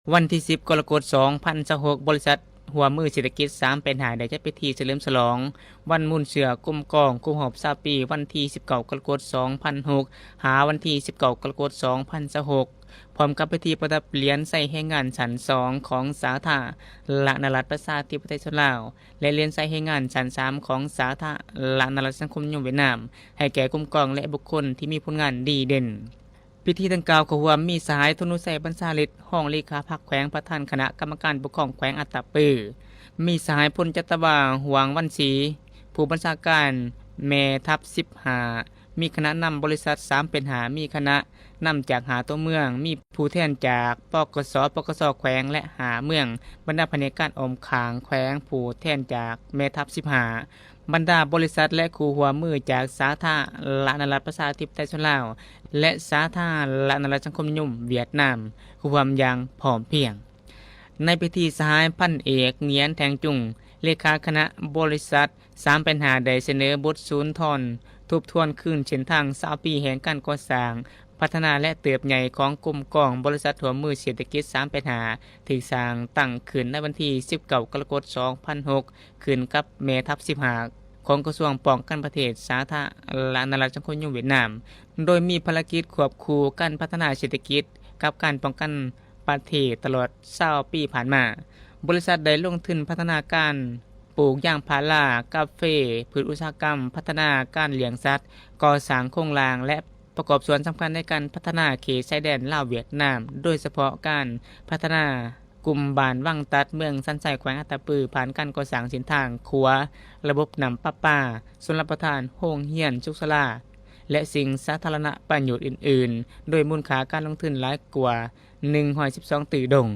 ວັນທີສິບ ກໍລະກົດ ສອງພັນຊາວຫົກ, ບໍລິສັດຮ່ວມມືເສດຖະກິດ ສາມແປດຫ້າ ໄດ້ຈັດພິທີສະເຫຼີມສະຫຼອງວັນມູນເຊື້ອກົມກອງຄົບຮອບຊາວປີ ວັນທີສິບເກົ້າ ກໍລະກົດ ສອງພັນຫົກ ຫາວັນທີສິບເກົ້າ ກໍລະກົດ ສອງພັນຊາວຫົກ ພ້ອມກັບພິທີປະດັບຫຼຽນໄຊແຮງງານຊັ້ນສອງຂອງສາທາລະນະລັດປະຊາທິປະໄຕລາວ ແລະ ຫຼຽນໄຊແຮງງານຊັ້ນສາມຂອງສາທາລະນະລັດສັງຄົມນິຍົມຫວຽດນາມ ໃຫ້ແກ່ກົມກອງ ແລະ ບຸກຄົນທີ່ມີຜົນງານດີເດັ່ນ. ພິທີດັ່ງກ່າວເຂົ້າຮ່ວມມີສະຫາຍ ທະນູໄຊ ບັນຊາລິດ ຮອງເລຂາພັກແຂວງ ປະທານຄະນະກຳມະການປົກຄອງແຂວງອັດຕະປື, ມີສະຫາຍ ພົນຈັດຕະວາ ຫວາງວັນສີ ຜູ້ບັນຊາການແມ່ທັບສິບຫ້າ, ມີຄະນະນຳບໍລິສັດ ສາມແປດຫ້າ, ມີຄະນະນຳຈາກຫ້າຕົວເມືອງ, ມີຜູ້ແທນຈາກ ປກສ, ປກສ ແຂວງ ແລະ ຫ້າເມືອງ, ບັນດາພະແນກການອ້ອມຂ້າງແຂວງ, ຜູ້ແທນຈາກແມ່ທັບສິບຫ້າ, ບັນດາບໍລິສັດ ແລະ ຄູ່ຮ່ວມມືຈາກສາທາລະນະລັດປະຊາທິປະໄຕລາວ ແລະ ສາທາລະນະລັດສັງຄົມນິຍົມຫວຽດນາມ ເຂົ້າຮ່ວມຢ່າງພ້ອມພຽງ. ໃນພິທີ ສະຫາຍ ພັນເອກ ຫງຽນ ແທງຈຸງ ເລຂາຄະນະບໍລິສັດ ສາມແປດຫ້າ ໄດ້ສະເໜີບົດສູນທອນທົບທວນຄືນເສັ້ນທາງຊາວປີແຫ່ງການກໍ່ສ້າງ, ພັດທະນາ ແລະ ເຕີບໃຫຍ່ຂອງກົມກອງບໍລິສັດຮ່ວມມືເສດຖະກິດ ສາມແປດຫ້າ ທີ່ສ້າງຕັ້ງຂຶ້ນໃນວັນທີສິບເກົ້າ ກໍລະກົດ ສອງພັນຫົກ ຂຶ້ນກັບແມ່ທັບສິບຫ້າ ຂອງກະຊວງປ້ອງກັນປະເທດ ສາທາລະນະລັດສັງຄົມນິຍົມຫວຽດນາມ, ໂດຍມີພາລະກິດຄວບຄູ່ກັນພັດທະນາເສດຖະກິດກັບການປ້ອງກັນປະເທດຕະຫຼອດຊາວປີຜ່ານມາ. ບໍລິສັດໄດ້ລົງທຶນພັດທະນາການປູກຢາງພາລາ, ກາເຟ, ພືດອຸດສາຫະກຳ, ພັດທະນາການລ້ຽງສັດ, ກໍ່ສ້າງໂຄງລ່າງ ແລະ ປະກອບສ່ວນສຳຄັນໃນການພັດທະນາເຂດຊາຍແດນລາວຫວຽດນາມ, ໂດຍສະເພາະການພັດທະນາ ກຸ່ມບ້ານວັງຕັດ ເມືອງສັນໄຊ ແຂວງອັດຕະປື ຜ່ານການກໍ່ສ້າງເສັ້ນທາງຂົວ, ລະບົບນ້ຳປະປາ, ຊົນລະປະທານ, ໂຮງຮຽນ, ສຸກສາລາ ແລະ ສິ່ງສາທາລະນະປະໂຫຍດອື່ນໆ ໂດຍມູນຄ່າການລົງທຶນຫຼາຍກວ່າໜຶ່ງຮ້ອຍສິບສອງຕື້ດົງ.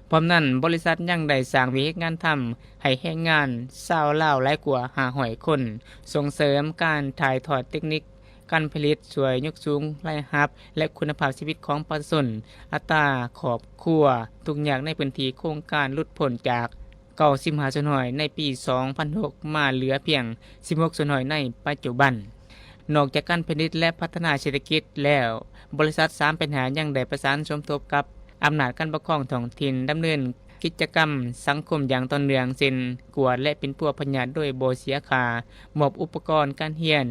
ພ້ອມນັ້ນ, ບໍລິສັດຍັງໄດ້ສ້າງວຽກເຮັດງານທຳໃຫ້ແຮງງານຊາວລາວຫຼາຍກວ່າຫ້າຮ້ອຍຄົນ, ສົ່ງເສີມການຖ່າຍທອດເຕັກນິກ ການຜະລິດ ຊ່ວຍຍົກສູງລາຍຮັບ ແລະ ຄຸນນະພາບຊີວິດຂອງປະຊາຊົນ, ອັດຕາຄອບຄົວທຸກຍາກໃນພື້ນທີ່ໂຄງການຫຼຸດພົ້ນຈາກເກົ້າສິບຫ້າສ່ວນຮ້ອຍໃນປີສອງພັນຫົກ ມາເຫຼືອພຽງສິບຫົກສ່ວນຮ້ອຍໃນປັດຈຸບັນ. ນອກຈາກການຜະລິດ ແລະ ພັດທະນາເສດຖະກິດແລ້ວ, ບໍລິສັດສາມແປດຫ້າຍັງໄດ້ປະສານສົມທົບກັບອຳນາດການປົກຄອງທ້ອງຖິ່ນ ດຳເນີນກິດຈະກຳສັງຄົມຢ່າງຕໍ່ເນື່ອງ ເຊັ່ນ ກວດ ແລະ ປິ່ນປົວພະຍາດໂດຍບໍ່ເສຍຄ່າ, ມອບອຸປະກອນການຮຽນ,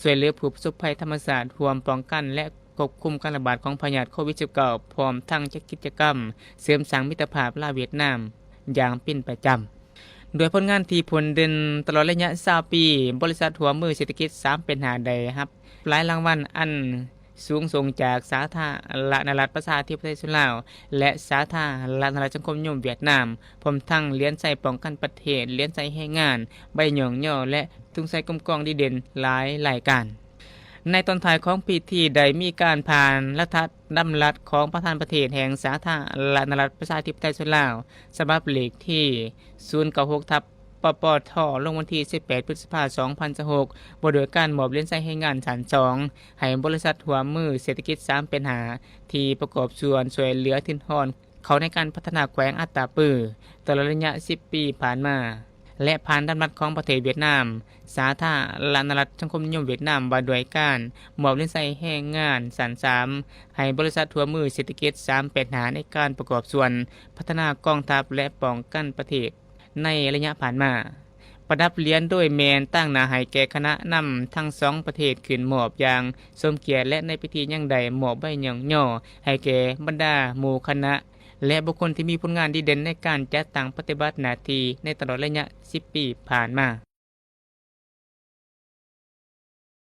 ຊ່ວຍເຫຼືອຜູ້ປະສົບໄພທຳມະຊາດ, ຮ່ວມປ້ອງກັນ ແລະ ຄວບຄຸມການລະບາດຂອງພະຍາດໂຄວິດສິບເກົ້າ ພ້ອມທັງຈັດກິດຈະກຳເສີມສ້າງມິດຕະພາບລາວຫວຽດນາມຢ່າງເປັນປະຈຳ. ດ້ວຍຜົນງານທີ່ພົ້ນເດັ່ນຕະຫຼອດໄລຍະຊາວປີ, ບໍລິສັດຮ່ວມມືເສດຖະກິດສາມແປດຫ້າໄດ້ຮັບຫຼາຍລາງວັນອັນສູງສົ່ງຈາກສາທາລະນະລັດປະຊາທິປະໄຕລາວ ແລະ ສາທາລະນະລັດສັງຄົມນິຍົມຫວຽດນາມ, ພ້ອມທັງຫຼຽນໄຊປ້ອງກັນປະເທດ, ຫຼຽນໄຊແຮງງານ, ໃບຍ້ອງຍໍ ແລະ ທຸງໄຊກົມກອງດີເດັ່ນຫຼາຍລາຍການ. ໃນຕອນທ້າຍຂອງພິທີໄດ້ມີການຜ່ານລັດຖະດຳລັດຂອງປະທານປະເທດແຫ່ງສາທາລະນະລັດປະຊາທິປະໄຕລາວ ສະບັບເລກທີສູນເກົ້າຫົກ ທັບ ປປທ ລົງວັນທີສິບແປດ ພຶດສະພາ ສອງພັນຊາວຫົກ ວ່າດ້ວຍການມອບຫຼຽນໄຊແຮງງານຊັ້ນສອງໃຫ້ບໍລິສັດຮ່ວມມືເສດຖະກິດສາມແປດຫ້າ ທີ່ປະກອບສ່ວນຊ່ວຍເຫຼືອທຶນຮອນ ເຂົ້າໃນການພັດທະນາແຂວງອັດຕະປືຕະຫຼອດໄລຍະສິບປີຜ່ານມາ ແລະ ຜ່ານດຳລັດຂອງປະເທດຫວຽດນາມ, ສາທາລະນະລັດສັງຄົມນິຍົມຫວຽດນາມ ວ່າດ້ວຍການມອບຫຼຽນໄຊແຮງງານຊັ້ນສາມໃຫ້ບໍລິສັດຮ່ວມມືເສດຖະກິດສາມແປດຫ້າ ໃນການປະກອບສ່ວນພັດທະນາກອງທັບ ແລະ ປ້ອງກັນປະເທດໃນໄລຍະຜ່ານມາ. ປະດັບຫຼຽນໂດຍແມ່ນຕາງໜ້າໃຫ້ແກ່ຄະນະນຳທັງສອງປະເທດຂຶ້ນມອບຢ່າງສົມກຽດ ແລະ ໃນພິທີຍັງໄດ້ມອບໃບຍ້ອງຍໍໃຫ້ແກ່ບັນດາໝູ່ຄະນະ ແລະ ບຸກຄົນທີ່ມີຜົນງານດີເດັ່ນໃນການຈັດຕັ້ງປະຕິບັດໜ້າທີ່ໃນຕະຫຼອດໄລຍະສິບປີຜ່ານມາ.